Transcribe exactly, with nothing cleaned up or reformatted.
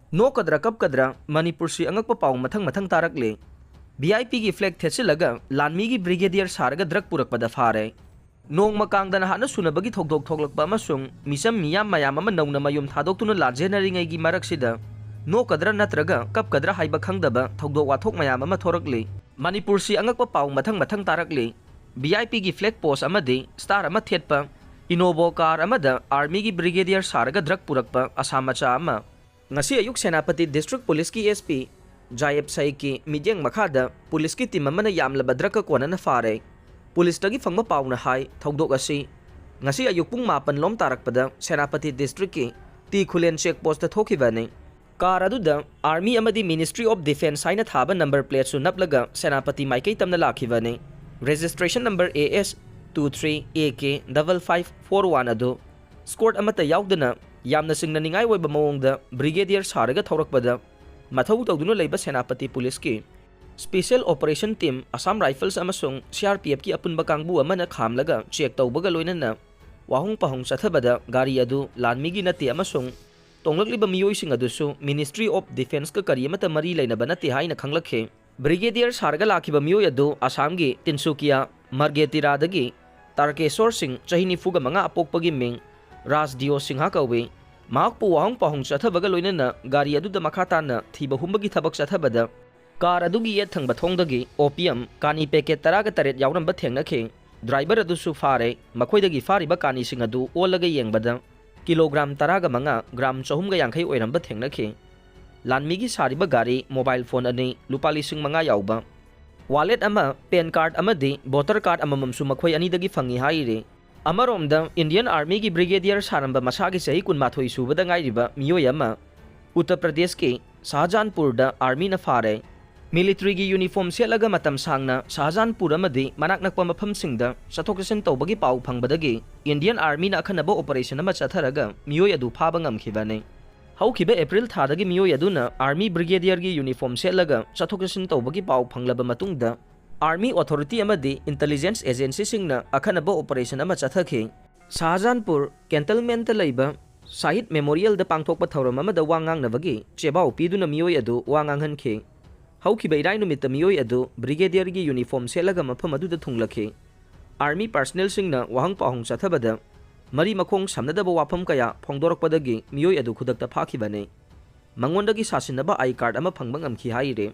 ꯅꯣꯛꯀꯗ꯭ꯔꯥ ꯀꯞꯀꯗ꯭ꯔꯥ, ꯃꯅꯤꯄꯨꯔꯁꯤ ꯑꯉꯛꯄ ꯄꯥꯎ ꯃꯊꯪ ꯃꯊꯪ ꯇꯥꯔꯛꯂꯤ꯫ ꯚꯤ ꯑꯥꯏ ꯄꯤꯒꯤ ꯐ꯭ꯂꯦꯒ ꯊꯦꯠꯆꯤꯜꯂꯒ ꯂꯥꯟꯃꯤꯒꯤ ꯕ꯭ꯔꯤꯒꯦꯗꯤꯌꯔ ꯁꯥꯔꯒ ꯗ꯭ꯔꯒ ꯄꯨꯔꯛꯄꯗ ꯐꯥꯔꯦ꯫ ꯅꯣꯡꯃ ꯀꯥꯡꯗꯅ ꯍꯥꯠꯅ ꯁꯨꯅꯕꯒꯤ ꯊꯧꯗꯣꯛ ꯊꯣꯛꯂꯛꯄ ꯑꯃꯁꯨꯡ ꯃꯤꯆꯝ ꯃꯤꯌꯥꯝ ꯃꯌꯥꯝ ꯑꯃ ꯅꯧꯅ ꯃꯌꯨꯝ ꯊꯥꯗꯣꯛꯇꯨꯅ ꯂꯥꯟꯖꯦꯟꯅꯔꯤꯉꯩꯒꯤ ꯃꯔꯛꯁꯤꯗ ꯅꯣꯛꯀꯗ꯭ꯔꯥ ꯅꯠꯇ꯭ꯔꯒ ꯀꯞꯀꯗ꯭ꯔꯥ ꯍꯥꯏꯕ ꯈꯪꯗꯕ ꯊꯧꯗꯣꯛ ꯋꯥꯊꯣꯛ ꯃꯌꯥꯝ ꯑꯃ ꯊꯣꯔꯛꯂꯤ꯫ ꯃꯅꯤꯄꯨꯔꯁꯤ ꯑꯉꯛꯄ ꯄꯥꯎ ꯃꯊꯪ ꯃꯊꯪ ꯇꯥꯔꯛꯂꯤ꯫ ꯚꯤ ꯑꯥꯏ ꯄꯤꯒꯤ ꯐ꯭ꯂꯦꯒ ꯄꯣꯁ ꯑꯃꯗꯤ ꯁ꯭ꯇꯥꯔ ꯑꯃ ꯊꯦꯠꯄ ꯏꯅꯣꯚꯣ ꯀꯥꯔ ꯑꯃꯗ ꯑꯥꯔꯃꯤꯒꯤ ꯕ꯭ꯔꯤꯒꯦꯗꯤꯌꯔ ꯁꯥꯔꯒ ꯗ꯭ꯔꯒ ꯄꯨꯔꯛꯄ ꯑꯁꯥꯝ ꯃꯆꯥ ꯑꯃ꯫ ꯉꯁꯤ ꯑꯌꯨꯛ ꯁꯦꯅꯥꯄꯇꯤ ꯗꯤꯁꯇ꯭ꯔꯤꯛ ꯄꯨꯂꯤꯁꯀꯤ ꯑꯦꯁ ꯄꯤ ꯖꯥꯌꯦꯕ ꯁꯌꯤꯛꯀꯤ ꯃꯤꯠꯌꯦꯡ ꯃꯈꯥꯗ ꯄꯨꯂꯤꯁꯀꯤ ꯇꯤꯝ ꯑꯃꯅ ꯌꯥꯝꯂꯕ ꯗ꯭ꯔꯒ ꯀꯣꯟꯅꯅ ꯐꯥꯔꯦ꯫ ꯄꯨꯂꯤꯁꯇꯒꯤ ꯐꯪꯕ ꯄꯥꯎꯅ ꯍꯥꯏ, ꯊꯧꯗꯣꯛ ꯑꯁꯤ ꯉꯁꯤ ꯑꯌꯨꯛ ꯄꯨꯡ ꯃꯥꯄꯟ ꯂꯣꯝ ꯇꯥꯔꯛꯄꯗ ꯁꯦꯅꯥꯄꯇꯤ ꯗꯤꯁꯇ꯭ꯔꯤꯛꯀꯤ ꯇꯤ ꯈꯨꯂꯦꯟ ꯆꯦꯛ ꯄꯣꯁꯇ ꯊꯣꯛꯈꯤꯕꯅꯤ꯫ ꯀꯥꯔ ꯑꯗꯨꯗ ꯑꯥꯔꯃꯤ ꯑꯃꯗꯤ ꯃꯤꯅꯤꯁꯇ꯭ꯔꯤ ꯑꯣꯐ ꯗꯤꯐꯦꯟꯁ ꯍꯥꯏꯅ ꯊꯥꯕ ꯅꯝꯕꯔ ꯄ꯭ꯂꯦꯠꯁꯨ ꯅꯞꯂꯒ ꯁꯦꯅꯥꯄꯇꯤ ꯃꯥꯏꯀꯩ ꯇꯝꯅ ꯂꯥꯛꯈꯤꯕꯅꯤ꯫ Registration number A S two three A K double five four one ꯑꯗꯨ ꯁ꯭ꯀꯣꯔꯠ ꯑꯃꯠꯇ ꯌꯥꯎꯗꯅ ꯌꯥꯝꯅ ꯆꯤꯡꯅꯅꯤꯡꯉꯥꯏ ꯑꯣꯏꯕ ꯃꯑꯣꯡꯗ ꯕ꯭ꯔꯤꯒꯦꯗꯤꯌꯔ ꯁꯥꯔꯒ ꯊꯧꯔꯛꯄꯗ ꯃꯊꯧ ꯇꯧꯗꯨꯅ ꯂꯩꯕ ꯁꯦꯅꯥꯄꯇꯤ ꯄꯨꯂꯤꯁꯀꯤ special operation team, Assam rifles ꯑꯃꯁꯨꯡ ꯁꯤ ꯑꯥꯔ ꯄꯤ ꯑꯦꯐꯀꯤ ꯑꯄꯨꯟꯕ ꯀꯥꯡꯕꯨ ꯑꯃꯅ ꯈꯥꯝꯂꯒ ꯆꯦꯛ ꯇꯧꯕꯒ ꯂꯣꯏꯅꯅ ꯋꯥꯍꯣꯡ ꯄꯥꯍꯣꯡ ꯆꯠꯊꯕꯗ ꯒꯥꯔꯤ ꯑꯗꯨ ꯂꯥꯟꯃꯤꯒꯤ ꯅꯠꯇꯦ ꯑꯃꯁꯨꯡ ꯇꯣꯡꯂꯛꯂꯤꯕ ꯃꯤꯑꯣꯏꯁꯤꯡ ꯑꯗꯨꯁꯨ ꯃꯤꯅꯤꯁꯇ꯭ꯔꯤ ꯑꯣꯐ ꯗꯤꯐꯦꯟꯁꯀ ꯀꯔꯤ ꯑꯃꯠꯇ ꯃꯔꯤ ꯂꯩꯅꯕ ꯅꯠꯇꯦ ꯍꯥꯏꯅ ꯈꯪꯂꯛꯈꯤ꯫ ꯕ꯭ꯔꯤꯒꯦꯗꯤꯌꯔ ꯁꯥꯔꯒ ꯂꯥꯛꯈꯤꯕ ꯃꯤꯑꯣꯏ ꯑꯗꯨ ꯑꯁꯥꯝꯒꯤ ꯇꯤꯟꯁꯨꯀꯤꯌꯥ ꯃꯥꯔꯒꯦꯇꯤꯔꯥꯗꯒꯤ ꯇꯥꯔꯀꯦꯁꯣꯔ ꯁꯤꯡ, ꯆꯍꯤ ꯅꯤꯐꯨꯒ ꯃꯉꯥ ꯑꯄꯣꯛꯄꯒꯤ ꯃꯤꯡ ꯔꯥꯖ ꯗꯤꯑꯣ ꯁꯤꯡꯍ ꯀꯧꯏ꯫ ꯃꯍꯥꯛꯄꯨ ꯋꯥꯍꯪ ꯄꯥꯎꯍꯪ ꯆꯠꯊꯕꯒ ꯂꯣꯏꯅꯅ ꯒꯥꯔꯤ ꯑꯗꯨꯗ ꯃꯈꯥ ꯇꯥꯅ ꯊꯤꯕ ꯍꯨꯝꯕꯒꯤ ꯊꯕꯛ ꯆꯠꯊꯕꯗ ꯀꯥꯔ ꯑꯗꯨꯒꯤ ꯌꯦꯠ ꯊꯪꯕ ꯊꯣꯡꯗꯒꯤ ꯑꯣꯄꯤꯌꯝ ꯀꯥꯅꯤ ꯄꯦꯀꯦꯠ ꯇꯔꯥꯒ ꯇꯔꯦꯠ ꯌꯥꯎꯔꯝꯕ ꯊꯦꯡꯅꯈꯤ꯫ ꯗ꯭ꯔꯥꯏꯚꯔ ꯑꯗꯨꯁꯨ ꯐꯥꯔꯦ꯫ ꯃꯈꯣꯏꯗꯒꯤ ꯐꯥꯔꯤꯕ ꯀꯥꯅꯤꯁꯤꯡ ꯑꯗꯨ ꯑꯣꯜꯂꯒ ꯌꯦꯡꯕꯗ ꯀꯤꯂꯣꯒ꯭ꯔꯥꯝ ꯇꯔꯥꯒ ꯃꯉꯥ, ꯒ꯭ꯔꯥꯝ ꯆꯍꯨꯝꯒ ꯌꯥꯡꯈꯩ ꯑꯣꯏꯔꯝꯕ ꯊꯦꯡꯅꯈꯤ꯫ ꯂꯥꯟꯃꯤꯒꯤ ꯁꯥꯔꯤꯕ ꯒꯥꯔꯤ, ꯃꯣꯕꯥꯏꯜ ꯐꯣꯟ ꯑꯅꯤ, ꯂꯨꯄꯥ ꯂꯤꯁꯤꯡ ꯃꯉꯥ ꯌꯥꯎꯕ ꯋꯥꯂꯦꯠ ꯑꯃ, ꯄꯦꯟ ꯀꯥꯔꯗ ꯑꯃꯗꯤ ꯚꯣꯇꯔ ꯀꯥꯔꯗ ꯑꯃꯃꯝꯁꯨ ꯃꯈꯣꯏ ꯑꯅꯤꯗꯒꯤ ꯐꯪꯏ ꯍꯥꯏꯔꯤ꯫ ꯑꯃꯔꯣꯝꯗ, ꯏꯟꯗꯤꯌꯟ ꯑꯥꯔꯃꯤꯒꯤ ꯕ꯭ꯔꯤꯒꯦꯗꯤꯌꯔ ꯁꯥꯔꯝꯕ ꯃꯁꯥꯒꯤ ꯆꯍꯤ ꯀꯨꯟꯃꯥꯊꯣꯏ ꯁꯨꯕꯗ ꯉꯥꯏꯔꯤꯕ ꯃꯤꯑꯣꯏ ꯑꯃ ꯎꯠꯇꯔ ꯄ꯭ꯔꯗꯦꯁꯀꯤ ꯁꯥꯍꯖꯥꯟꯄꯨꯔꯗ ꯑꯥꯔꯃꯤꯅ ꯐꯥꯔꯦ꯫ ꯃꯤꯂꯤꯇꯔꯤꯒꯤ ꯌꯨꯅꯤꯐꯣꯔꯝ ꯁꯦꯠꯂꯒ ꯃꯇꯝ ꯁꯥꯡꯅ ꯁꯥꯍꯖꯥꯟꯄꯨꯔ ꯑꯃꯗꯤ ꯃꯅꯥꯛ ꯅꯛꯄ ꯃꯐꯝꯁꯤꯡꯗ ꯆꯠꯊꯣꯛ ꯆꯠꯁꯤꯟ ꯇꯧꯕꯒꯤ ꯄꯥꯎ ꯐꯪꯕꯗꯒꯤ ꯏꯟꯗꯤꯌꯟ ꯑꯥꯔꯃꯤꯅ ꯑꯈꯟꯅꯕ ꯑꯣꯄꯔꯦꯁꯟ ꯑꯃ ꯆꯠꯊꯔꯒ ꯃꯤꯑꯣꯏ ꯑꯗꯨ ꯐꯥꯕ ꯉꯝꯈꯤꯕꯅꯤ꯫ ꯍꯧꯈꯤꯕ ꯑꯦꯄ꯭ꯔꯤꯜ ꯊꯥꯗꯒꯤ ꯃꯤꯑꯣꯏ ꯑꯗꯨꯅ ꯑꯥꯔꯃꯤ ꯕ꯭ꯔꯤꯒꯦꯗꯤꯌꯔꯒꯤ ꯌꯨꯅꯤꯐꯣꯔꯝ ꯁꯦꯠꯂꯒ ꯆꯠꯊꯣꯛ ꯆꯠꯁꯤꯟ ꯇꯧꯕꯒꯤ ꯄꯥꯎ ꯐꯪꯂꯕ ꯃꯇꯨꯡꯗ, ꯑꯥꯔꯃꯤ ꯑꯣꯊꯣꯔꯤꯇꯤ ꯑꯃꯗꯤ ꯏꯟꯇꯦꯂꯤꯖꯦꯟꯁ ꯑꯦꯖꯦꯟꯁꯤꯁꯤꯡꯅ ꯑꯈꯟꯅꯕ ꯑꯣꯄꯔꯦꯁꯟ ꯑꯃ ꯆꯠꯊꯈꯤ꯫ ꯁꯥꯍꯖꯥꯟꯄꯨꯔ ꯀꯦꯟꯇꯜꯃꯦꯟꯇ ꯂꯩꯕ ꯁꯍꯤꯗ ꯃꯦꯃꯣꯔꯤꯌꯦꯜꯗ ꯄꯥꯡꯊꯣꯛꯄ ꯊꯧꯔꯝ ꯑꯃꯗ ꯋꯥ ꯉꯥꯡꯅꯕꯒꯤ ꯆꯦꯕꯥꯎ ꯄꯤꯗꯨꯅ ꯃꯤꯑꯣꯏ ꯑꯗꯨ ꯋꯥ ꯉꯥꯡꯍꯟꯈꯤ꯫ ꯍꯧꯈꯤꯕ ꯏꯔꯥꯏ ꯅꯨꯃꯤꯠꯇ ꯃꯤꯑꯣꯏ ꯑꯗꯨ ꯕ꯭ꯔꯤꯒꯦꯗꯤꯌꯔꯒꯤ ꯌꯨꯅꯤꯐꯣꯔꯝ ꯁꯦꯠꯂꯒ ꯃꯐꯝ ꯑꯗꯨꯗ ꯊꯨꯡꯂꯛꯈꯤ꯫ ꯑꯥꯔꯃꯤ ꯄꯥꯔꯁꯅꯦꯜꯁꯤꯡꯅ ꯋꯥꯍꯪ ꯄꯥꯎꯍꯪ ꯆꯠꯊꯕꯗ ꯃꯔꯤ ꯃꯈꯣꯡ ꯁꯝꯅꯗꯕ ꯋꯥꯐꯝ ꯀꯌꯥ ꯐꯣꯡꯗꯣꯔꯛꯄꯗꯒꯤ ꯃꯤꯑꯣꯏ ꯑꯗꯨ ꯈꯨꯗꯛꯇ ꯐꯥꯈꯤꯕꯅꯤ꯫ ꯃꯉꯣꯟꯗꯒꯤ ꯁꯥꯁꯤꯟꯅꯕ ꯑꯥꯏ ꯀꯥꯔꯗ ꯑꯃ ꯐꯪꯕ ꯉꯝꯈꯤ ꯍꯥꯏꯔꯤ꯫